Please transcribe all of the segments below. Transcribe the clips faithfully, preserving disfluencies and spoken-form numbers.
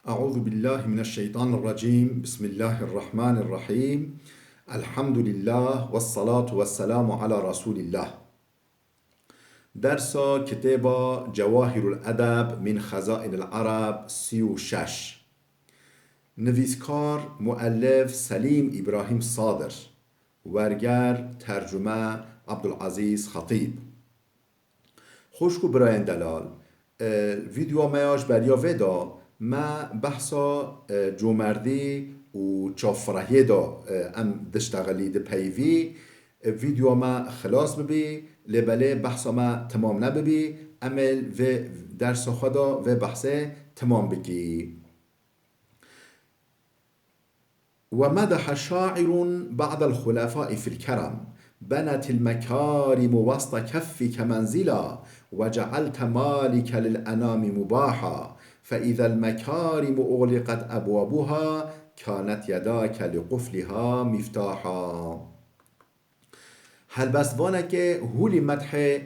أعوذ بالله من الشيطان الرجيم. بسم الله الرحمن الرحيم. الحمد لله والصلاة والسلام على رسول الله. Dersa kitêba Cewahirul Edeb min Xezainil Ereb sî û şeş. Nivîskar, muellif Selîm Îbrahîm Sadir. Werger, tercume Abdulazîz Xetîb. Xwişk û birayên delal, e, vîdyoa me ya ji beriya vê de me behsa, e, comerdî û çavfirehiyê de, e, em diştexilî di peyvî. E, vîdyoa me xilas bibî, lê belê behsa me temam nebibî, em ê vê dersa xwe de vê behsê temam bikî. ومدح شاعر بعض الخلفاء في الكرم: بنت المكارم وسط كفك منزلا، وجعلت مالك للأنام مباحا، فإذا المكارم أغلقت أبوابها، كانت يداك لقفلها مفتاحا. Helbestvanekê hûlî medhê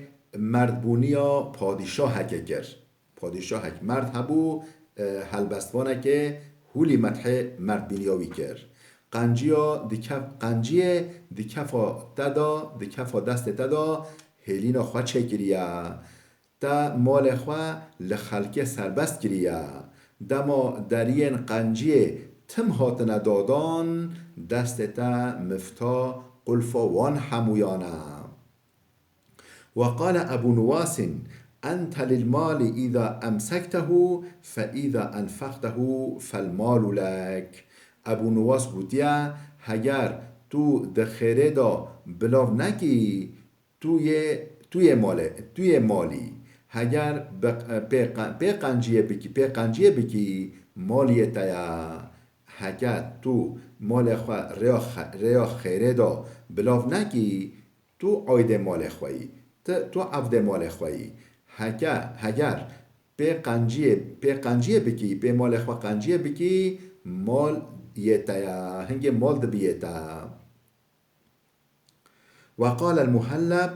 merdbûniya padîşahekê kir. Padîşahek merd hebû, e, helbestvanekê hûlî medhê merdbîniya wî kir. Qenciya di kef-, qenciyê di kefa te de, di kefa destê te de hêlîna xwe çêkiriye. Te malê xwe li xelkê serbest kiriye. Dema deriyên qenciyê tim hatine dadan, destê te mifta qulfa wan hemûyan e. وقال أبو نواس: أنت للمال إذا أمسكته، فإذا أنفقته فالمال لك. Ebû Nuwas gotiye, heger tu di xêrê de bilav nekî, tu yê, tu yê malê, tu yê malî. Heger bi, pê, pê qenciyê bikî, pê qenciyê bikî, malê te ye. Heke tu malê xwe rêya xe-, rêya xêrê de bilav nekî, tu aydê malê xwe yî, tu, tu evdê malê xwe yî. Heke, heger pê qenciyê, pê qenciyê bikî, pê malê xwe qenciyê bikî, mal yê te ye, hingê mal dibî yê te. وقال المهلب: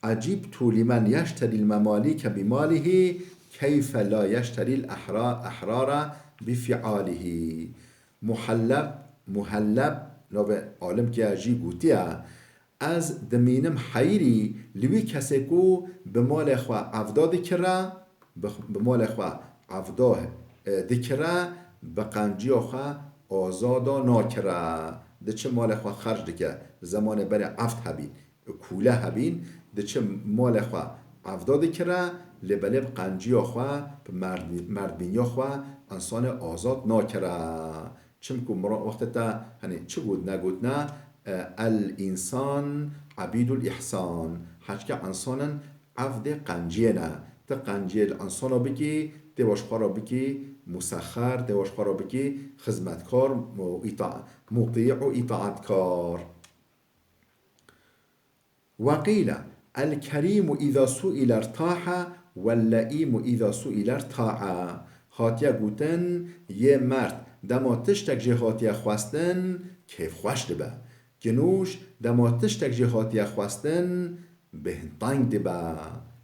عجبت لمن يشتري المماليك بماله كيف لا يشتري الأحرا-، الأحرار بفعاله. Muhelleb, Muhelleb, navê alimkê ya jî gotiye, ez dimînim heyirî li wî kesê ku bi malê xwe evda dikire, bi, bi malê xwe evda, e, dikire, bi qenciya xwe azada nakire. Diçe malê xwe xerc dike, zemanê berê eft hebîn, kûle hebîn, diçe malê xwe evda dikire, lê belê bi qenciya xwe, bi merdî-, merdbîniya xwe însanê azad nakire. Çimku mira-, wextê te, hani, çi got negotine, e, el însan ebîdul îhsan. Heçke însanin evdê qenciyê ne. Ti qenciyê li însana bikî, tê wa ji xwe re bikî musexer, tê wa ji xwe re bikî xizmetkar, mu-, îta-, mutî û îtaatkar. وقيل: الكريم إذا سئل ارتاح، واللئيم إذا سئل ارتاع. Hatiye gotin, yê merd dema tiştek jê hatiye xwestin, kêfxweş dibe. Kinûş dema tiştek jê hatiye xwestin, bêhnteng dibe.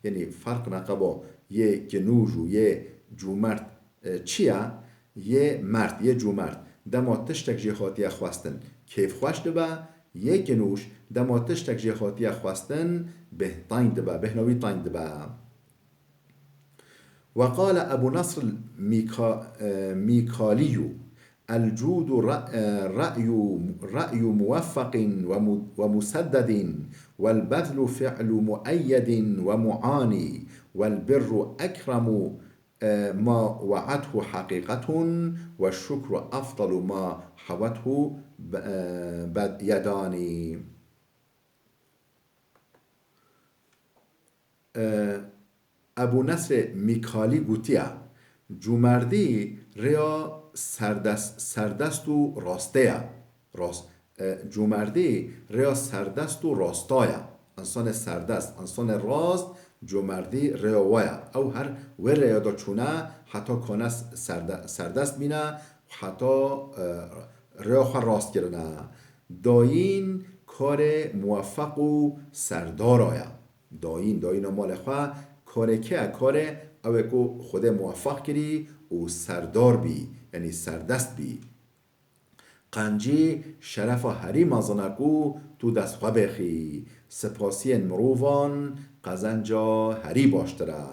Yanî ferq neqebo yê kinûj û yê cûmerd e, çi ye? Yê merd, yê cûmerd, dema tiştek jê hatiye xwestin, kêfxweş dibe, yê kinûş, dema tiştek jê hatiye xwestin, bêhnteng dibe, bêhna wî teng dibe. وقال أبو نصر الميكا-، الميكالي: الجود رأ-، رأي، رأي موفق وم-، ومسدد، والبذل فعل مؤيد ومعاني، والبر أكرم ما وعته حقيقة، والشكر أفضل ما حوته ب-، ب-، يدان. Ebu Nesrê Mîkalî gotiye, cûmerdî rêya serdest, serdest û rastê ye. Rast, e, cûmerdî rêya serdest û rasta ye. Însanê serdest, însanê rast, cûmerdî rêya we ye. Ew her wê rêya de çûne, heta kane serde-, serdest bîne, heta, e, rêya xwe rast kirine. Dayîn karê muwefeq û serdara ye. Dayîn, dayîna malê xwe karê kê ye? Karê ew ê ku Xwedê muwefeq kirî û serdar bî, Yanî serdest bî. Qencî şerefa herî mezin e ku tu dest xwe bêxî. Spasiyên mirovan qezenca herî baştir e.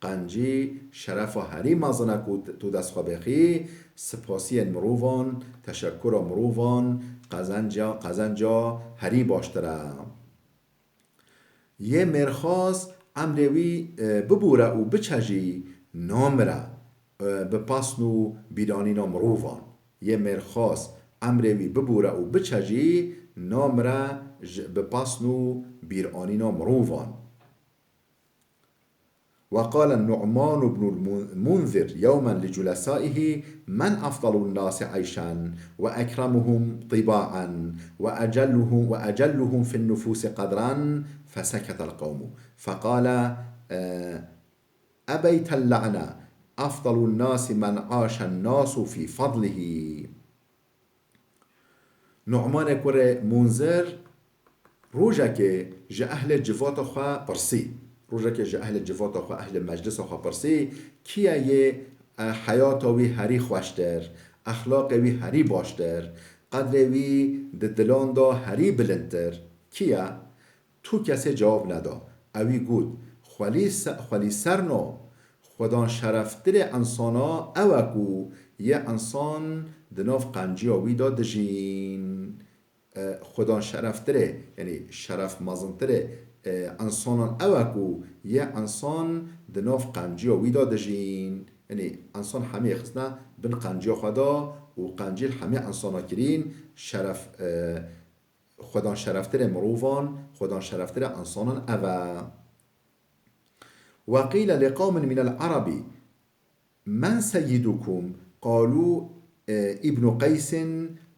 Qencî şerefa herî mezin e ku t-, tu dest xwe bêxî. Spasiyên mirovan, teşekura mirovan qezenca, qezenca herî baştir e. Yê mêrxas emrê wî, e, bibûre û biçe jî namire, e, bi pasn û bîranîna mirovan. Yê mêrxas emrê wî bibûre û biçe jî namire ji, bi pasn û bîranîna mirovan. وقال النعمان بن المنذر يوما لجلسائه: من أفضل الناس عيشا وأكرمهم طباعا وأجلهم، وأجلهم في النفوس قدرا؟ فسكت القوم. فقال، آه، أبيت اللعن، أفضل الناس من عاش الناس في فضله. Nu'manê kurê Munzir rojekê ji ehlê civata xwe pirsî. Rojekê ji ehlê civata xwe, ehlê meclisa xwe pirsî, kî ye yê, e, heyata wî herî xweştir, exlaqê wî herî baştir, qedrê wî di dilan de herî bilindtir? Kî ye? Tu kesê cewab neda. Ewî got, xwelî se-, xwelî serno, xwedan şereftirê insana ew e ku yê insan di nav qenciya wî de dijîn. E, xwedan şereftirê, yanî şeref mezintirê, e, insanan ew e ku yê insan di nav qenciya wî de dijîn. Yanî insan hemî xistine bin qenciya xwe de û qencî li hemî insana kirîn, şeref, e, xwedan şereftirê mirovan, xwedan şereftirê insanan ev e. وقيل لقوم من العرب: من سيدكم؟ قالوا: ابن قيس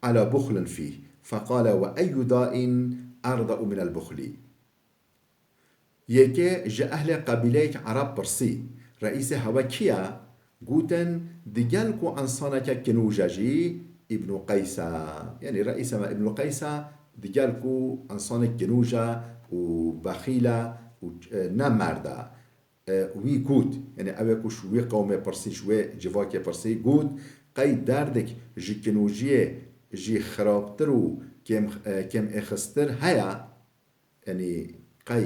على بخل فيه. فقال: وأي داء أردأ من البخل؟ Yekê ji ehlê qebîleyek Ereb pirsî, reîsê hewe kî ye? Gotin, digel ku insaneke kinûj e jî Îbnû Qeys e. Yanî reîsê me Îbnû Qeys e, digel ku insanek kinûj e û bexîl e û, e, ne merd e. E, wî got, yanî ew ê ku ji wî qewmê pirsî, ji wê civakê pirsî, got, qey derdek ji kinûjiyê jî xirabtir û kêm, e, kêmêxistir heye? Yanî qey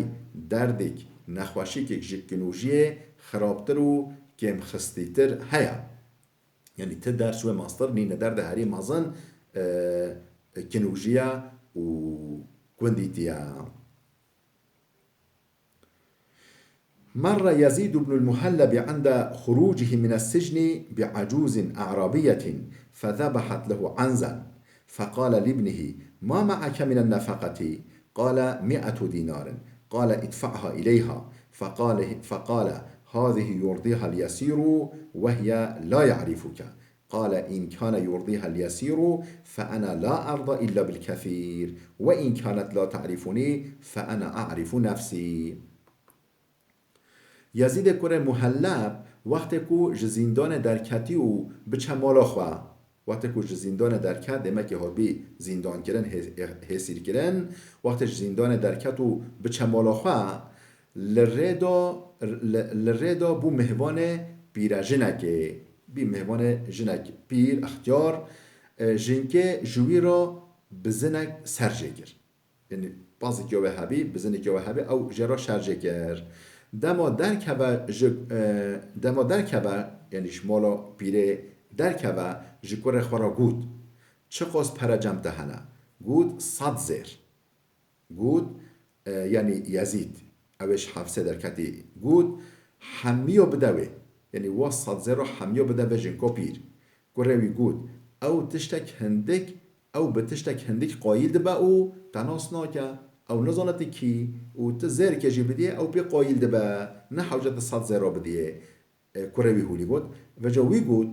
derdek, nexweşîkek ji kinûjiyê xirabtir û kêmxistîtir heye? Yanî ti derd ji wê mestir nîne, derdê herî mezin, e, kinûjiye û gundîtiye. مر يزيد بن المهلب عند خروجه من السجن بعجوز أعرابية فذبحت له عنزا، فقال لابنه: ما معك من النفقة؟ قال: مائة دينار. قال: ادفعها إليها. فقال، فقال: هذه يرضيها اليسير وهي لا يعرفك. قال: إن كان يرضيها اليسير فأنا لا أرضى إلا بالكثير، وإن كانت لا تعرفني فأنا أعرف نفسي. Yezîdê kurê Muhelleb wextê ku ji zîndanê derketî û biçe mala xwe, wextê ku ji zîndanê derket, demekî hatibî zîndankirin, hê-, hê-, hêsîrkirin, wextê ji zîndanê derket û biçe mala xwe, li rê de, li, li rê de bû mêvanê pîrejinekê, bî mêvanê jinek pîr, extiyar, e, jinkê ji wî re bizinek ser jê kir. Yanî pazikê wê hebî, bizinikê wê hebî, ew jê re şer jê kir. Dema derkeve ji, e, dema derkeve, yanî ji mala pîrê derkeve, ji kurê xwe re got, çiqas pere cem te hene? Got, sed zêr. Got, e, yanî Yezîd, ew ê ji hefsê derketî, got, hemiya bide wê. Yanî wa sed zêra hemiya bide vê jinka pîr. Kurê wî got, ew tiştek hindik, ew bi tiştek hindik qayîl dibe û te nas nake. Ew nizane tu kî û tu zêrkê jî bidiyê, ew pê qayîl dibe. Ne hewce tu sed zêra bidiyê. E, kurê wî hûlî got. Vêca wî got,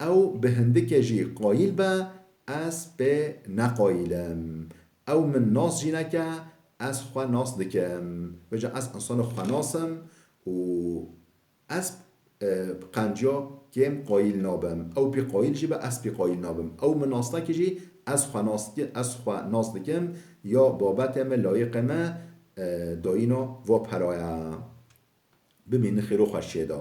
ew bi hindikê jî qayîl be, ez pê ne qayîl im. Ew min nas jî neke, ez xwe nas dikim. Vêca ez insana xwenas im û ez, e, qenciya kêm qayîl nabim. Ew pî qayîl jî be, ez pî qayîl nabim. Ew min nas neke jî, ez xwe nas diki-, ez xwe nas dikim ya babetê me, layîqê me, e, dayîna va peraya. Bimînin xêr û xweşiyê de.